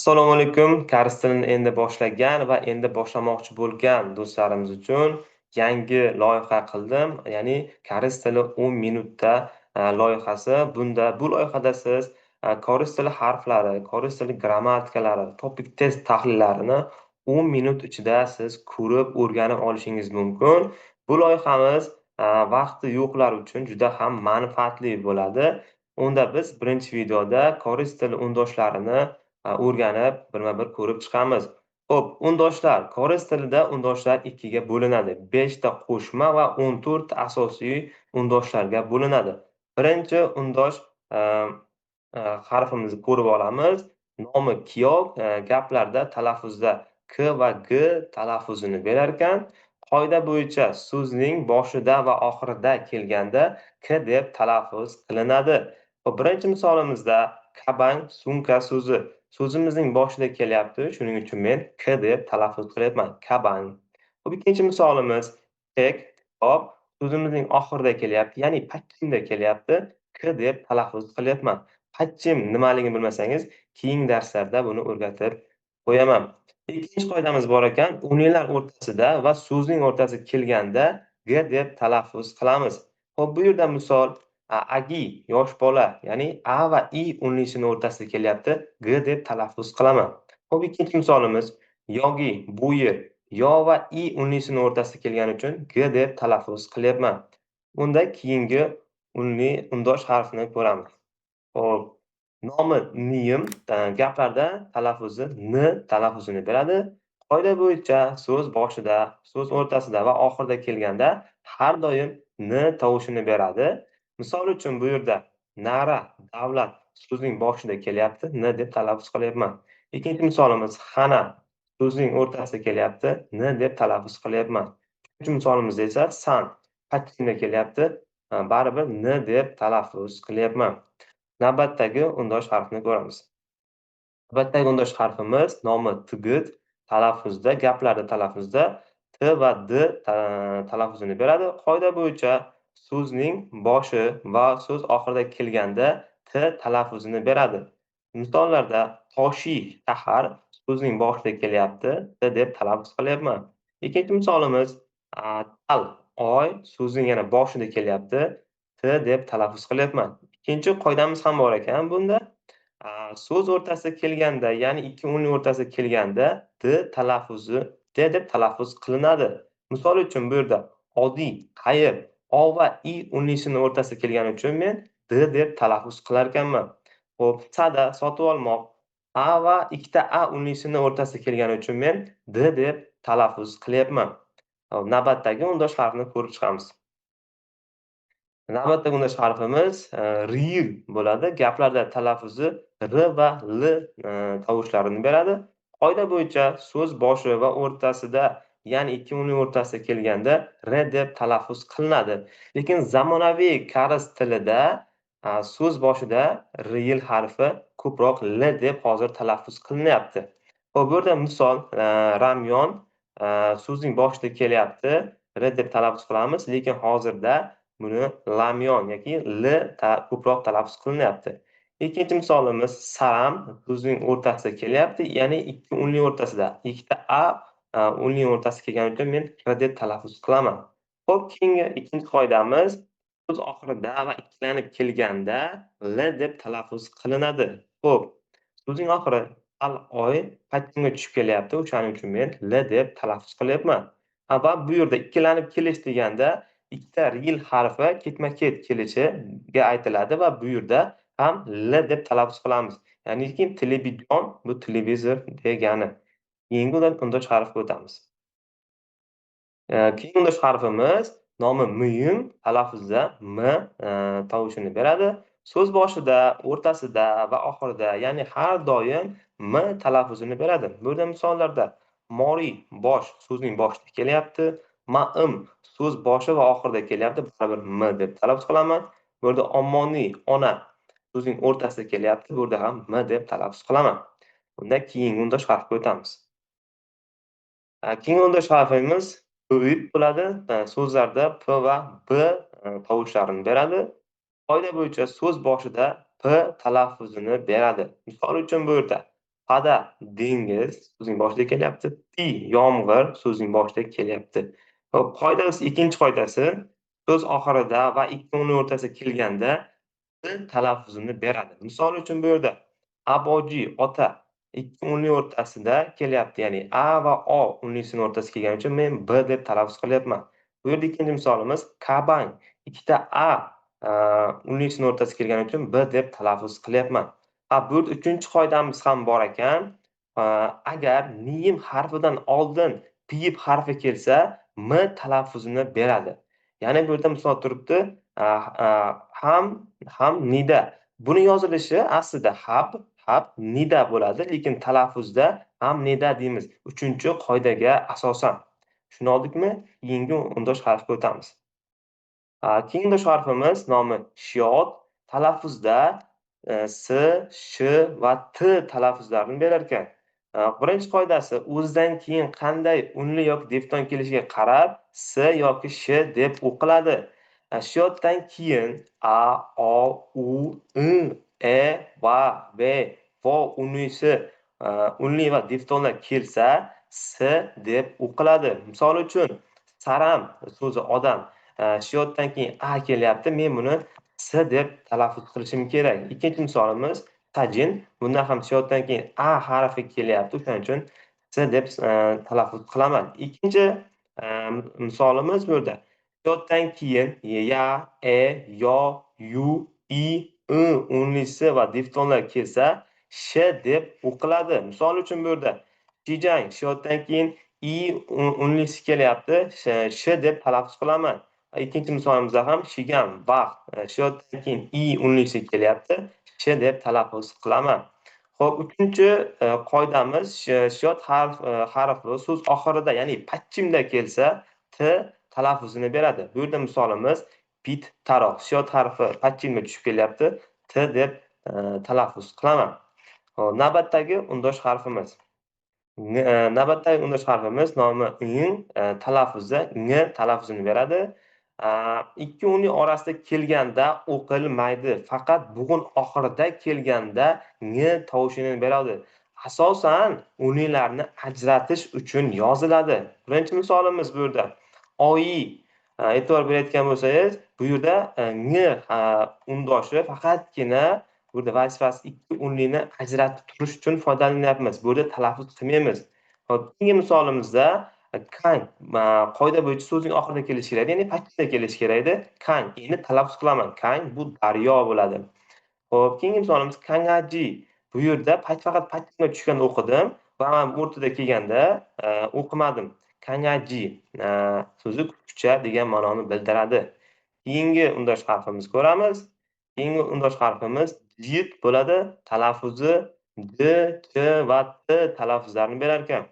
Assalomu alaykum. Koreys tilini endi boshlagan va endi boshlamoqchi bo'lgan do'stlarimiz uchun yangi loyiha qildim. Ya'ni koreys tili 10 minutda loyihasi. Bunda bu loyihada siz koreys tili harflari, koreys tili grammatikalari, topic test tahlillarini 10 minut ichida siz ko'rib, o'rganib olishingiz mumkin. Bu loyihamiz vaqti yo'qlar uchun juda ham manfaatli bo'ladi. Unda biz birinchi videoda koreys tili undoshlarini o'rganib, birma-bir ko'rib chiqamiz. Xo'p, undoshlar. Koreys tilida undoshlar ikkiga bo'linadi. 5 ta qo'shma va 14 ta asosiy undoshlarga bo'linadi. Birinchi undosh harfimizni ko'rib olamiz. Nomi kiyok, gaplarda talaffuzda k va g talaffuzini berar ekan. Qoida bo'yicha so'zning boshida va oxirida kelganda k deb talaffuz qilinadi. Xo'p, birinchi misolimizda kabang, sumka so'zi so'zimizning boshida kelyapti. Shuning uchun men k deb talaffuz qilyapman. Kabang. Xo'p, ikkinchi misolimiz tek, kitob so'zimizning oxirida kelyapti, ya'ni patchimda kelyapti. K deb talaffuz qilyapman. Patchim nimaligini bilmasangiz, keyingi darslarda buni o'rgatib qo'yaman. Ikkinchi qoidamiz bor ekan, unlilar o'rtasida va so'zning o'rtasida kelganda g deb talaffuz qilamiz. Xo'p, bu yerda misol agi, yosh bola, ya'ni a va i unlisini o'rtasida kelyapti, g deb talaffuz qilaman. Xo'p, ikkinchi misolimiz yogi, bu yer, yo va i unlisini o'rtasida kelgani uchun g deb talaffuz qilyapman. Unda keyingi unli undosh harfini ko'ramiz. Xo'p, nomi niyim, gaplarda talaffuzi n talaffuzini beradi. Qoida bo'yicha so'z boshida, so'z o'rtasida va oxirida kelganda har doim n tovushini beradi. Misol uchun bu yerda nara, davlat so'zning boshida kelyapti, n deb talaffuz qilyapman. Ikkinchi misolimiz xana so'zning o'rtasida kelyapti, n deb talaffuz qilyapman. Uchinchi misolimizda esa san patchimda kelyapti, baribir n deb talaffuz qilyapman. Navbatdagi undosh harfni ko'ramiz. Navbatdagi undosh harfimiz nomi tgit, talaffuzda, gaplarda talaffuzda t va d talaffuzini beradi. Qoida bo'yicha so'zning boshi va so'z oxirida kelganda t talaffuzini beradi. Misollarda Toshi shahar so'zning boshida kelyapti, t deb talaffuz qilyapman. Ikkinchi misolimiz tal, oy so'zning yana boshida kelyapti, t deb talaffuz qilyapman. Ikkinchi qoidamiz ham bor ekan bunda. So'z o'rtasida kelganda, ya'ni ikki unli o'rtasida kelganda d talaffuzi d deb talaffuz qilinadi. Misol uchun bu yerda odiy, qayir, o va i unlisini o'rtasida kelgani uchun men d deb talaffuz qilar ekanman. Xo'p, sada sotib olmoq, a va ikkita a unlisini o'rtasida kelgani uchun men d deb talaffuz qilyapman. Xo'p, navbatdagi undosh harfni ko'rib chiqamiz. Navbatdagi undosh harfimiz ril bo'ladi. Gaplarda talaffuzi r va l tovushlarini beradi. Qoida bo'yicha so'z boshi va o'rtasida, ya'ni ikki unli o'rtasida kelganda r deb talaffuz qilinadi. Lekin zamonaviy koreys tilida so'z boshida ril harfi ko'proq l deb hozir talaffuz qilinyapti. Xo'p, bu yerda misol ramyon so'zning boshida kelyapti, r deb talaffuz qilamiz, lekin hozirda buni lamyon yoki l ko'proq talaffuz qilinyapti. Ikkinchi misolimiz saram so'zning o'rtasida kelyapti, ya'ni ikki unli o'rtasida, ikkita a unli o'rtasida kelgani uchun men r deb talaffuz qilaman. Xo'p, keyingi ikkinchi qoidamiz so'z oxirida va ikkilanib kelganda l deb talaffuz qilinadi. Xo'p, so'zning oxiri al, oy patchimga tushib kelyapti, o'shaning uchun men l deb talaffuz qilyapman. Va bu yerda ikkilanib kelish deganda ikkita ril harfi ketma-ket kelishiga aytiladi va bu yerda ham l deb talaffuz qilamiz. Ya'niki televizion bu televizor degani. Keyingi undosh harfga o'tamiz. Keyingi undosh harfimiz nomi muyim, talaffuzda m tovushini beradi. So'z boshida, o'rtasida va oxirida, ya'ni har doim m talaffuzini beradi. Bu yerda misollarda mori, bosh so'zning boshida kelyapti. Ma'im so'z boshi va oxirida kelyapti, baribir m deb talaffuz qilaman. Bu yerda ommoniy, ona so'zning o'rtasida kelyapti, bu yerda ham m deb talaffuz qilaman. Unda keyingi undosh harfga o'tamiz. Keyingi undosh harfimiz p bo'ladi. So'zlarda p va b tovushlarini beradi. Qoida bo'yicha so'z boshida p talaffuzini beradi. Misol uchun bu yerda Pada dengiz so'zning boshida kelyapti. Ti yomg'ir so'zning boshida kelyapti. Xo'p, qoidasi, ikkinchi qoidasi so'z oxirida va ikki unli o'rtasida kelganda t talaffuzini beradi. Misol uchun bu yerda aboji ota ikki unli o'rtasida kelyapti, ya'ni a va o unlisini o'rtasida kelgani uchun men b deb talaffuz qilyapman. Bu yerda ikkinchi misolimiz kabang ikkita a unlisini o'rtasida kelgani uchun b deb talaffuz qilyapman. Ha, bu yerda uchinchi qoidamiz ham bor ekan. Agar niyim harfidan oldin piyib harfi kelsa, m talaffuzini beradi. Ya'ni bu yerda misol turibdi, ham nida. Buni yozilishi aslida hab, hab nida bo'ladi, lekin talaffuzda ham nida deymiz. Uchinchi qoidaga asosan. Shuni oldikmi? Keyingi undosh harfga o'tamiz. Keyingi undosh harfimiz nomi shiyot. Talaffuzda s, sh va t talaffuzlarini berar ekan. Birinchi qoidasi o'zidan keyin qanday unli yoki diftong kelishiga qarab s yoki sh deb o'qiladi. Shiyotdan keyin a, o, u, i, e, va, v, vo unlisi, unli va diftonglar kelsa s deb o'qiladi. Misol uchun saram so'zi odam, shiyotdan keyin a kelyapti, men buni s deb talaffuz qilishim kerak. Ikkinchi misolimiz tajin, bundan ham shiyotdan keyin a harfi kelyapti, o'shaning uchun s deb talaffuz qilaman. Ikkinchi misolimiz bu yerda shiyotdan keyin ya, e, yo, yu, i, i unlisi va diftonglar kelsa sh deb o'qiladi. Misol uchun bu yerda shijang shiyotdan keyin i unlisi kelyapti, sh deb talaffuz qilaman. Ikkinchi misolimizda ham shigam vaqt, shiyotdan keyin i unlisi kelyapti, sh deb talaffuz qilaman. Xo'p, uchinchi qoidamiz shiyot harfi so'z oxirida, ya'ni patchimda kelsa t talaffuzini beradi. Bu yerda misolimiz pit taroq, shiyot harfi patchimga tushib kelyapti, t deb talaffuz qilaman. Xo'p, navbatdagi undosh harfimiz. Navbatdagi undosh harfimiz nomi ng, talaffuzda ng talaffuzini beradi. Ikki unli orasida kelganda o'qilmaydi. Faqat bo'g'in oxirida kelganda ng tovushini beradi. Asosan unlilarni ajratish uchun yoziladi. Birinchi misolimiz bu yerda oyi. E'tibor berayotgan bo'lsangiz, bu yerda ng undoshi faqatgina burada vazifasi ikki unlini ajratib turish uchun foydalanyapmiz. Bu yerda talaffuz qilmaymiz. Xo'p, keyingi misolimizda kang, qoida bo'yicha so'zning oxirida kelishi kerak, ya'ni pachchida kelishi kerak edi. Kang, endi talaffuz qilaman. Kang bu daryo bo'ladi. Xo'p, keyingi misolimiz kangaji. Bu yerda faqat pachchida tushganda o'qidim va men o'rtada kelganda o'qimadim. Kangaji so'zi kuchukcha degan ma'noni bildiradi. Keyingi undosh harfimiz ko'ramiz. Keyingi undosh harfimiz jit bo'ladi. Talaffuzi d, ch va t talaffuzlarini berar ekan.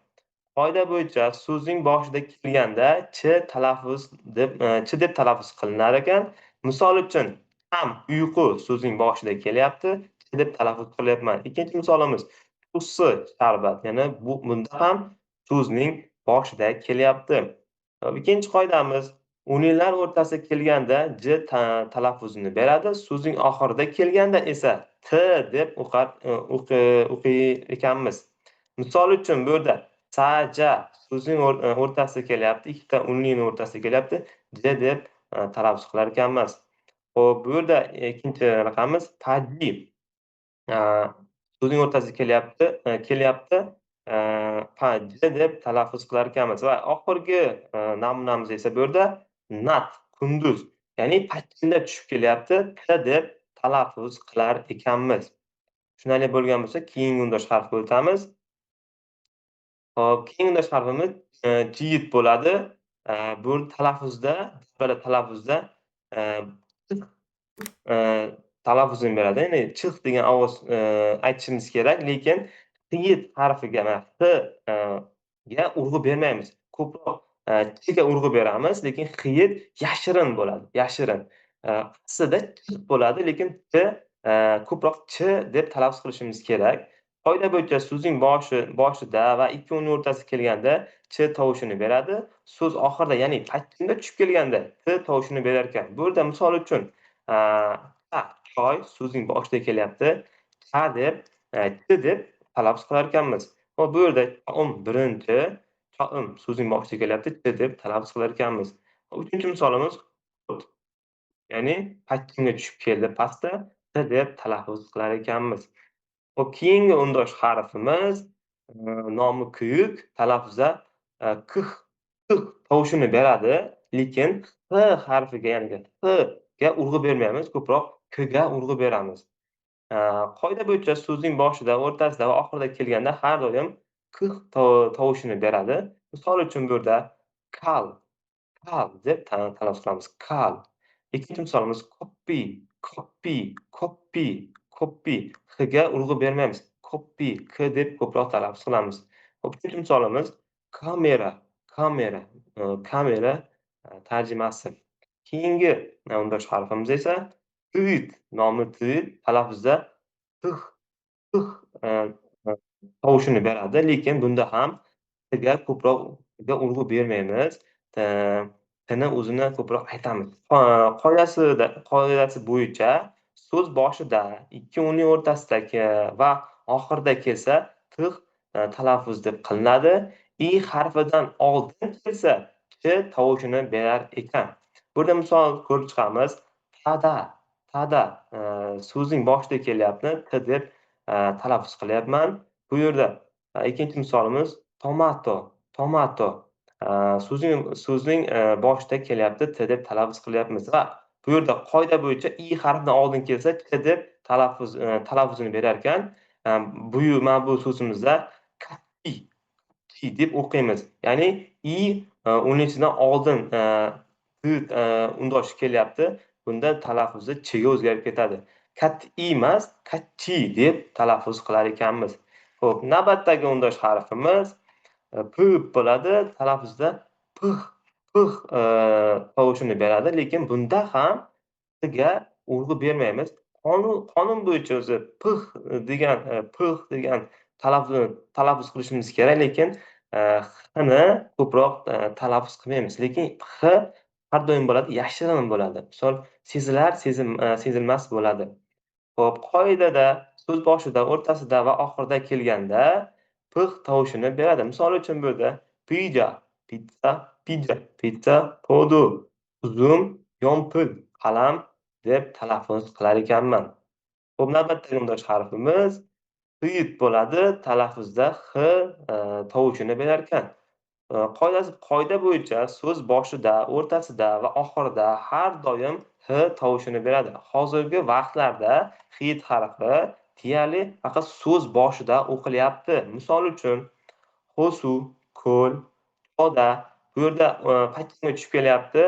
Qoida bo'yicha so'zning boshida kelganda ch talaffuz deb, ch deb talaffuz qilinar ekan. Misol uchun ham uyqu so'zning boshida kelyapti, ch deb talaffuz qilyapman. Ikkinchi misolimiz tussi sharbat, ya'ni bu bunda ham so'zning boshida kelyapti. Ikkinchi qoidamiz unlilar o'rtasida kelganda j talaffuzini beradi, so'zning oxirida kelganda esa t deb o'qiy ekanmiz. Misol uchun bu yerda saja so'zning o'rtasida kelyapti, ikkita unlining o'rtasida kelyapti, j deb talaffuz qilar ekanmiz. Xo'p, bu yerda ikkinchi raqamimiz paji. So'zning o'rtasida kelyapti, pa j deb talaffuz qilar ekanmiz. Va oxirgi namunamiz esa bu yerda nat, kunduz, ya'ni pachchinda tushib kelyapti, t deb talaffuz qilar ekanmiz. Tushunarli bo'lgan bo'lsa, keyingi undosh harfga o'tamiz. Xo'p, keyingi undosh harfimiz jiyit bo'ladi. Bu talaffuzda, talaffuzda talaffuzini beradi. Ya'ni chix degan ovoz aytishimiz kerak, lekin xiyit harfiga, mana x ga urg'u bermaymiz. Ko'proq chga urg'u beramiz, lekin xiyit yashirin bo'ladi, yashirin. Aslida ch bo'ladi, lekin t ko'proq ch deb talaffuz qilishimiz kerak. Qoida bo'yicha so'zning boshida va ikki unning o'rtasida kelganda ch tovushini beradi. So'z oxirida, ya'ni pachchinda tushib kelganda t tovushini berar ekan. Bu yerda misol uchun choy so'zning boshida kelyapti. Cha deb, ch deb talaffuz qilar ekanmiz. Hop, bu yerda chaum birinchi, chaum so'zining boshida kelyapti, ch deb talaffuz qilar ekanmiz. Uchinchi misolimiz o't. Ya'ni pachimga tushib keldi pastda, t deb talaffuz qilar ekanmiz. Hop, keyingi undosh harfimiz nomi kuyuk, talaffuzda kh x tovushini beradi, lekin x harfiga, ya'ni x ga urg'u bermaymiz, ko'proq k ga urg'u beramiz. Qoida bo'yicha so'zning boshida, o'rtasida va oxirida kelganda har doim k tovushini beradi. Misol uchun bu yerda kal, kal deb talaffuz qilamiz. Kal. Ikkinchi misolimiz kopi, kopi, kopi, kopi. X ga urg'u bermaymiz. Kopi, k deb ko'proq talaffuz qilamiz. Uchinchi misolimiz kamera, kamera, kamera tarjimasi. Keyingi undosh harfimiz esa tit, nomi tit, talaffuzda tix, tix tovushini beradi, lekin bunda ham tga ko'proq urg'u bermaymiz. Tni o'zini ko'proq aytamiz. Qoidasi bo'yicha so'z boshida, ikki unning o'rtasidagi va oxirida kelsa tix talaffuz deb qilinadi. I harfidan oldin kelsa ch tovushini berar ekan. Burada misol ko'rib chiqamiz. Tada, tada so'zning boshida kelyapti, t deb talaffuz qilyapman. Bu yerda ikkinchi misolimiz tomato, tomato. So'zning boshida kelyapti, t deb talaffuz qilyapmiz va bu yerda qoida bo'yicha i harfidan oldin kelsa ch deb talaffuzini berar ekan. Bu mana bu so'zimizda katti deb o'qiymiz. Ya'ni i unisidan oldin t undosh kelyapti. Bunda talaffuzi ch ga o'zgarib ketadi. Kat'i emas, katchi deb talaffuz qilar ekanmiz. Xo'p, navbatdagi undosh harfimiz p bo'ladi. Talaffuzda pix, pix tovushini beradi, lekin bunda ham t ga urg'u bermaymiz. Qonun bo'yicha o'zi pix degan, pix degan talaffuz qilishimiz kerak, lekin x ni ko'proq talaffuz qilmaymiz. Lekin x har doim bo'ladi, yashirin bo'ladi. Misol sezilar, sezilmas bo'ladi. Xo'p, qoidada so'z boshida, o'rtasida va oxirida kelganda pix tovushini beradi. Misol uchun bu yerda pija, pitsa, pija, pitsa, podu, uzum, yompil, qalam deb talaffuz qilar ekanman. Xo'p, navbatdagi undosh harfimiz xiyit bo'ladi. Talaffuzda x tovushini berar ekan. Qoida bo'yicha so'z boshida, o'rtasida va oxirida har doim h tovushini beradi. Hozirgi vaqtlarda xiyit harfi deyarli faqat so'z boshida o'qilyapti. Misol uchun xosu, ko'l, choda. Bu yerda pachimga tushib kelyapti.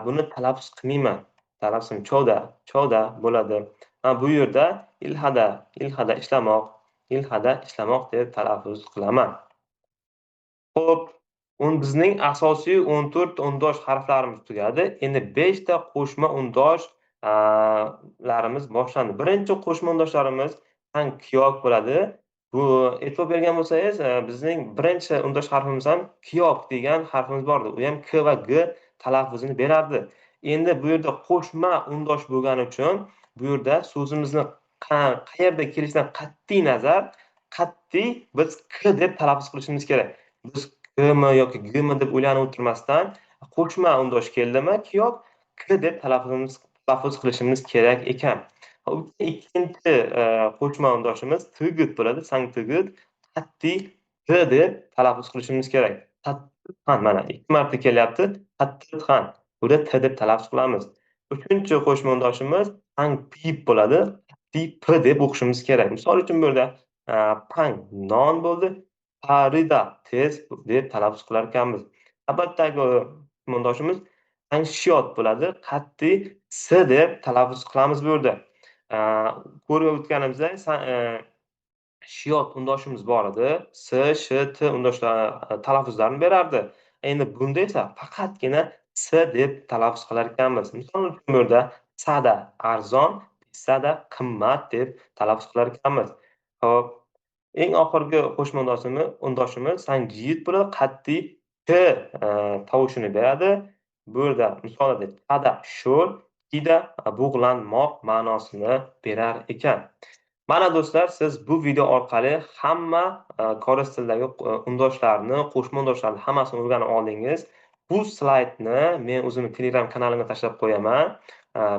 Buni talaffuz qilmayman. Talaffuzim choda, choda bo'ladi. Bu yerda ilhada, ilhada ishlamoq, ilhada ishlamoq deb talaffuz qilaman. Xo'p, bizning asosiy 14 undosh harflarimiz tugadi. Endi 5 ta qo'shma undoshlarimiz boshlandi. Birinchi qo'shma undoshlarimiz kiyok bo'ladi. Bu e'tibor bergan bo'lsangiz, bizning birinchi undosh harfimiz ham kiyok degan harfimiz bor edi. U ham k va g talaffuzini berardi. Endi bu yerda qo'shma undosh bo'lgani uchun bu yerda so'zimizni qayerda kelishidan qat'iy nazar, qat'iy biz k deb talaffuz qilishimiz kerak. Biz k mi yoki g mi deb o'ylanib o'tirmasdan, qo'shma undosh keldimi, kiyok k deb talaffuz qilishimiz kerak ekan. Ikkinchi qo'shma undoshimiz tigit bo'ladi. Sang tigit qat'iy t deb talaffuz qilishimiz kerak. Tatxan, mana ikki marta kelyapti. Tatxan. Bunda t deb talaffuz qilamiz. Uchinchi qo'shma undoshimiz pang pip bo'ladi. Qat'iy p deb o'qishimiz kerak. Misol uchun bu yerda pang non bo'ldi. Parida tez deb talaffuz qilar ekanmiz. Navbatdagi undoshimiz pangshyot bo'ladi. Qat'iy s deb talaffuz qilamiz bu yerda. Ko'rib o'tganimizda shiyot undoshimiz bor edi. S, sh, t undoshlar talaffuzlarini berardi. Endi bunda esa faqatgina s deb talaffuz qilar ekanmiz. Misol uchun bu yerda sada arzon, sada qimmat deb talaffuz qilar ekanmiz. Xo'p, eng oxirgi qo'shma undoshimiz sanjit bo'ladi. Qat'iy t tovushini beradi. Bu yerda misolida tada sho'r, kida bug'lanmoq ma'nosini berar ekan. Mana do'stlar, siz bu video orqali hamma koreys tilidagi undoshlarni, qo'shma undoshlarni hammasini o'rganib oldingiz. Bu slaydni men o'zimni Telegram kanalimga tashlab qo'yaman.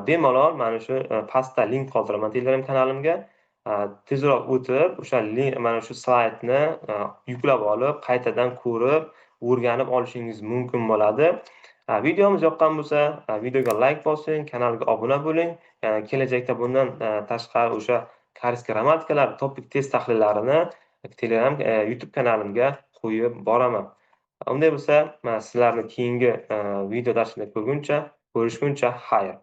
Bemalol mana shu pastda link qoldiraman Telegram kanalimga. Tezroq o'tib, o'sha link, mana shu slaydni yuklab olib, qaytadan ko'rib, o'rganib olishingiz mumkin bo'ladi. Videomiz yoqqan bo'lsa, videoga like bosing, kanalga obuna bo'ling. Kelajakda bundan tashqari o'sha koreys grammatikalar, topik test tahlillarini Telegram, YouTube kanalimga qo'yib boraman. Unday bo'lsa, mana sizlarni keyingi video darsida ko'rguncha, ko'rishguncha xayr.